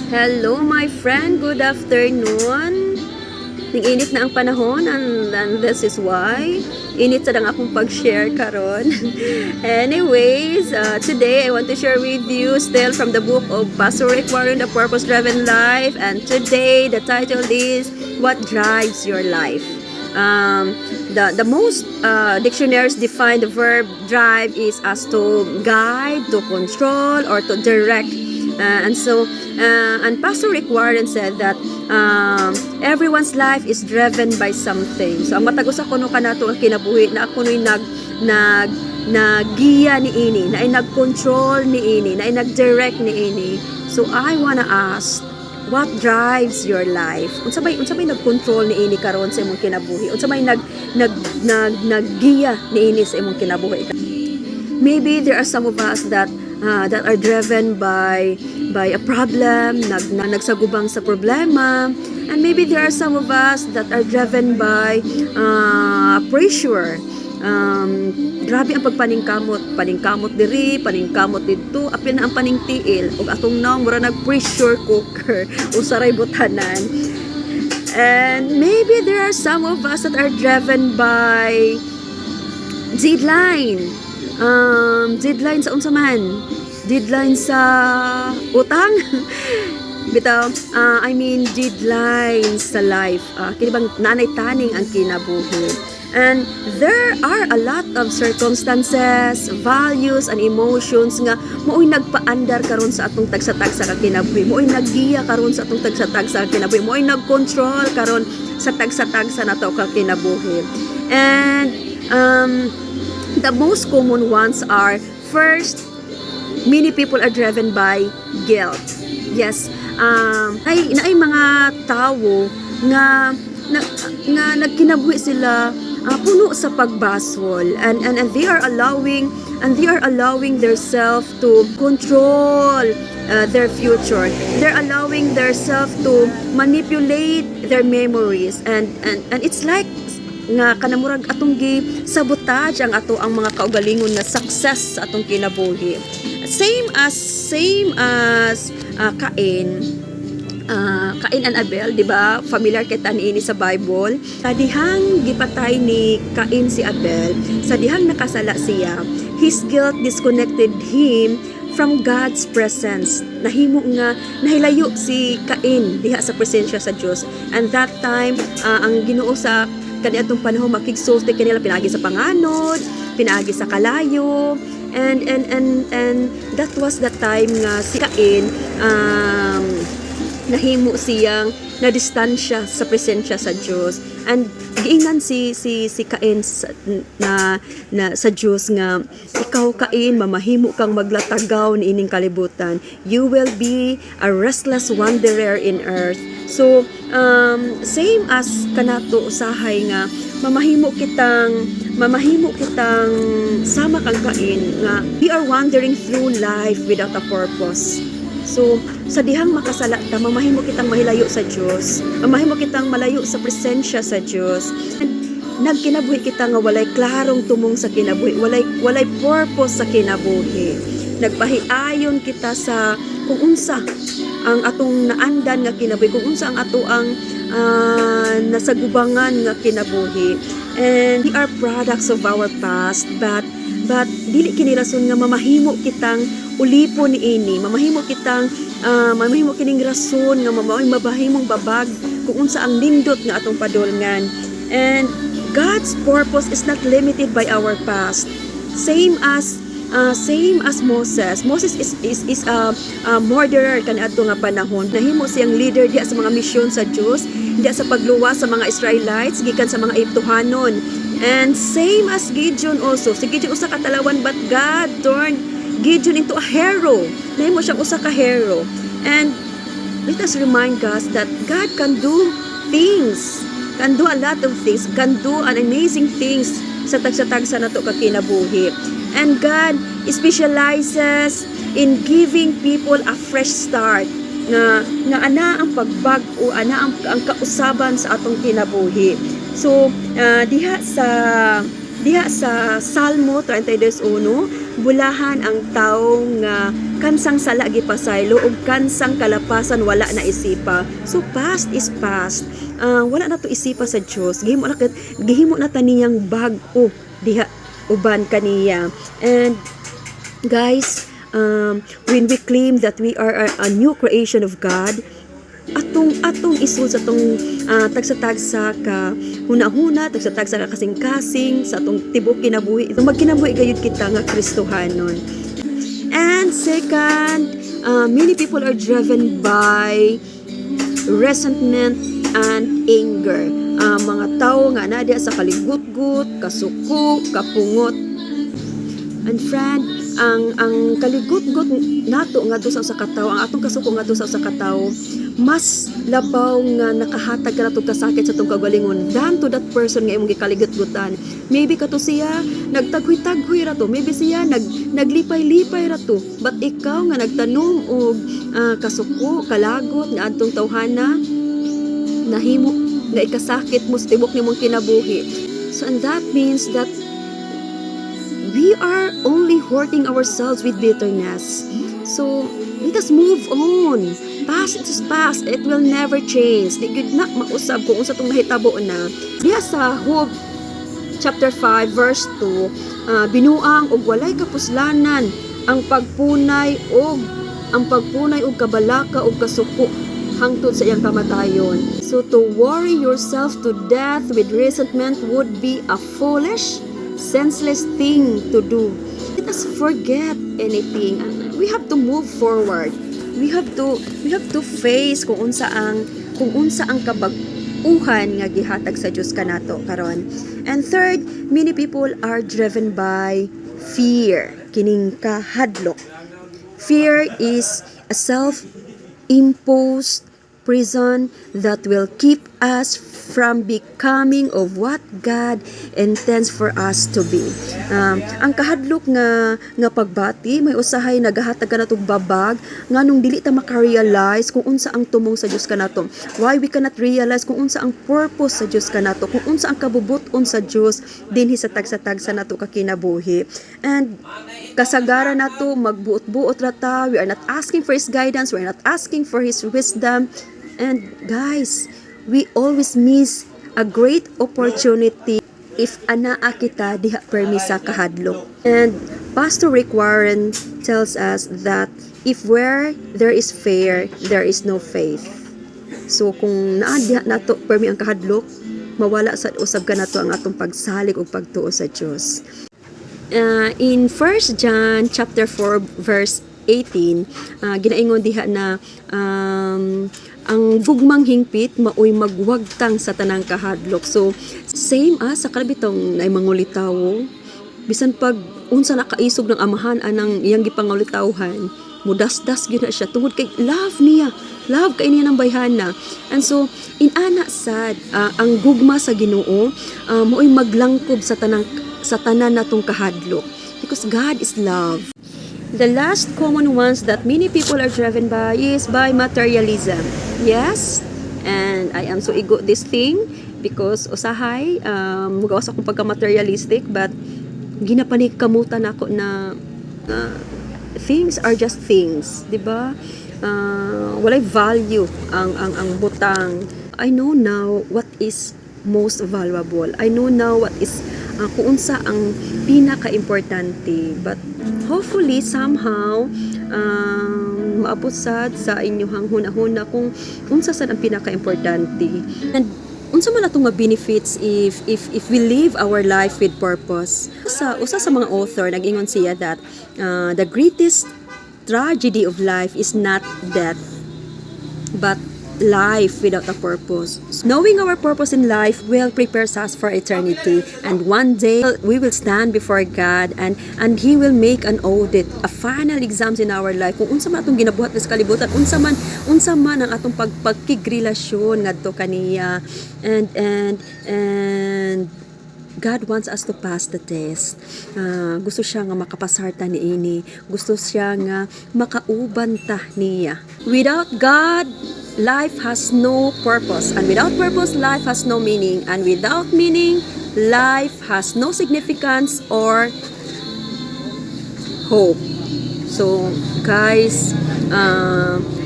Hello, my friend, good afternoon. Ning-init na ang panahon and this is why init sa ang akong pag-share karon. Anyways, today I want to share with you still from the book of Pastor Rick Warren, The Purpose Driven Life. And today the title is "What Drives Your Life?" The most dictionaries define the verb "drive" is as to guide, to control, or to direct. And Pastor Rick Warren said that everyone's life is driven by something. So, ang matag usa kuno kanato nga kinabuhi na kuno'y nag, nag, naggiya ni ini, na ay nag-control ni ini, na ay nag-direct ni ini. So, I wanna ask, what drives your life? Unsa may nag-control ni ini karon sa imong kinabuhi? Unsa may nag nag nag naggiya ni ini sa imong kinabuhi? Maybe there are some of us that are driven by a problem, nagsagubang sa problema, and maybe there are some of us that are driven by pressure. Grabe ang pagpaningkamot, paningkamot diri, paningkamot didto, apil na ang paningtiil ug atong nawong mura nag pressure cooker, usaray butanan. And maybe there are some of us that are driven by deadline. Deadline sa unsa man? Deadline sa utang? Bitaw, I mean deadline sa life. Kini bang nanay taning ang kinabuhi. And there are a lot of circumstances, values, and emotions nga mao'y nagpaandar karon sa atong tagsa-tagsa ka kinabuhi. Mao'y naggiya karon sa atong tagsa-tagsa ka kinabuhi. Mao'y nag-control karon sa tagsa-tagsa nato ka kinabuhi. And the most common ones are, first, many people are driven by guilt. Yes, ay naay mga tawo nga nga nagkinabuhi sila puno sa pagbasol and they are allowing their self to control their future. They're allowing their self to manipulate their memories and it's like nga kanamurag atong gi sabotage ang ato ang mga kaugalingon nga success sa atong kinabuhi. Same as Cain and Abel, di ba? Familiar kita niini sa Bible. Sa dihang gipatay ni Cain si Abel, sa dihang nakasala siya, his guilt disconnected him from God's presence. Nahimo nga nahilayo si Cain diha sa presensya sa Dios. And that time, ang Ginoo sa kaniadtong panahon makigsulti kanila pinaagi sa panganod, pinaagi sa kalayo, and that was the time nga si Cain nahimo siyang na distansya sa presensya sa Dios and giingnan si Cain na na sa Dios nga, "Ikaw, Cain, mamahimo kang maglatagaw niining kalibutan. You will be a restless wanderer in earth." So same as kanato usahay nga mamahimo kitang sama kang Cain nga we are wandering through life without a purpose. So, sa dihang makasala ta, mamahimo kitang mahilayo sa Dios. Mamahimo kitang malayo sa presensya sa Dios. And nagkinabuhi kita nga walay klarong tumong sa kinabuhi, walay purpose sa kinabuhi. Nagpahiayon kita sa kung unsa ang atong naandan nga kinabuhi, kung unsa ang ato ang nasagubangan nga kinabuhi. And we are products of our past, but dili kini rason nga mamahimo kitang ulipon niini, mamahimo kining rason nga mamaoy mabahimong babag kung unsa ang nindot nga atong padulngan. And God's purpose is not limited by our past. Same as Moses. Moses is a murderer kaniadto nga panahon. Nahimo siyang leader diha sa mga misyon sa Dios, diha sa pagluwas sa mga Israelites gikan sa mga Egyptohanon. And same as Gideon also. Si Gideon usa ka talawan, but God turned Gideon into a hero. Nahimo siyang usa ka hero. And let us remind us that God can do things, can do a lot of things, can do an amazing things sa tagsa-tagsa nato ka kinabuhi. And God specializes in giving people a fresh start nga ana ang pagbag-o, ana ang kausaban sa atong kinabuhi. So, diha sa Salmo 32:1, "Bulahan ang tawo nga Kansang sala gipasaylo ug kansang kalapasan wala na isipa. So past is past. Wala na to isipa sa Dios. Gihimo na ta niyang bag-o diha uban kaniya. And guys, when we claim that we are a new creation of God, atong isud sa atong tagsa-tagsa ka huna-huna, tagsa-tagsa ka kasing-kasing sa atong tibok kinabuhi. Magkinabuhi gayud kita nga Kristohanon. And second, many people are driven by resentment and anger. Mga tao nga naa sa kaligutgut, kasuko, kapungot. And friend, ang kaligutgot nato ngadto sa usa ka tawo, ang atong kasuko ngadto sa usa ka tawo, mas labaw nga nakahatag ka nato kasakit sa atong kagalingon than to that person nga imong gikaligutgutan. Maybe kato siya nagtaghoy-taghoy ra to, maybe siya naglipay-lipay ra to. But ikaw nga nagtanom og kasuko, kalagot nga adtong tawhana, nahimo nga ikasakit mo sa tibok nimong kinabuhi. So and that means that we are only hurting ourselves with bitterness. So, let us move on. Past is past. It will never change. Di gud na mausab kung unsa tong nahitabo na. Diha sa Job chapter 5 verse 2, binuang og walay kapuslanan ang pagpunay og kabalaka og kasuko hangtod sa iyang kamatayon. So to worry yourself to death with resentment would be a foolish, senseless thing to do. Let us forget anything and we have to move forward. We have to face kung unsa ang kabag-uhan nga gihatag sa Dios kanato karon. And third, many people are driven by fear, kining kahadlok. Fear is a self-imposed prison that will keep us from becoming of what God intends for us to be. Ang kahadlok nga pagbati may usahay nagahatag kanatong babag nganong dili ta makarealize kung unsa ang tumong sa Dios kanato. Why we cannot realize kung unsa ang purpose sa Dios kanato, kung unsa ang kabubuton sa Dios dinhi sa tagsa-tagsa nato ka kinabuhi. And kasagaran nato magbuot-buot ra ta, we are not asking for His guidance, we are not asking for His wisdom. And guys, we always miss a great opportunity if anaa kita diha permi sa kahadlok. And Pastor Rick Warren tells us that if where there is fear, there is no faith. So kung naa diha nato permi ang kahadlok, mawala sa usab ka nato ang atong pagsalig ug pagtuo sa Dios. In 1 John chapter 4 verse 18, ginaingon diha na ang gugmang hingpit maoy magwagtang sa tanang kahadlok. So same as sa kalabitong ay mangulitawo, bisan pag unsa na kaisog ng amahan anang iyang gipangulitawhan, mudasdas gyud na siya tungod kay love niya, love kay niya ng bayhana. And so inana sad ang gugma sa Ginoo maoy maglangkob sa tanan natong kahadlok because God is love. The last common ones that many people are driven by is by materialism. Yes, and I am so igo this thing because usahay mugawas akong pagka-materialistic, but ginapanigkamutan ako na things are just things, di ba? Walay value ang butang. I know now what is most valuable. I know now what is kung unsa ang pinaka-importante. But hopefully somehow maabot sad sa inyong hunahuna kung unsa sad ang pinaka-importante. And unsa man atong benefits if we live our life with purpose. Sa usa sa mga author, nag-ingon siya that the greatest tragedy of life is not death but life without a purpose. Knowing our purpose in life will prepare us for eternity, and one day we will stand before God and He will make an audit, a final exams in our life kung unsa man atong ginabuhat sa kalibutan, unsa man ang atong pagpagkigrelasyon ngadto kaniya. And God wants us to pass the test. Gusto siya nga makapasar ta niini. Gusto siya nga makauban ta niya. Without God, life has no purpose. And without purpose, life has no meaning. And without meaning, life has no significance or hope. So, guys,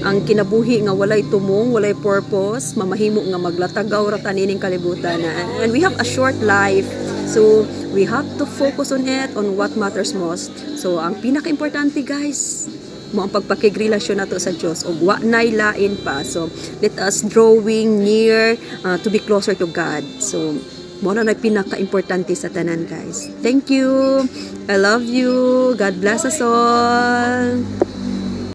ang kinabuhi nga walay tumong, walay purpose, mamahimo nga maglatagaw ra ta niining kalibutan. And we have a short life. So, we have to focus on it, on what matters most. So, ang pinaka-importante, guys, mao ang pagpakigrelasyon nato sa Dios ug wa nay lain pa. So, let us drawing near to be closer to God. So, mao na pinaka-importante sa tanan, guys. Thank you. I love you. God bless us all.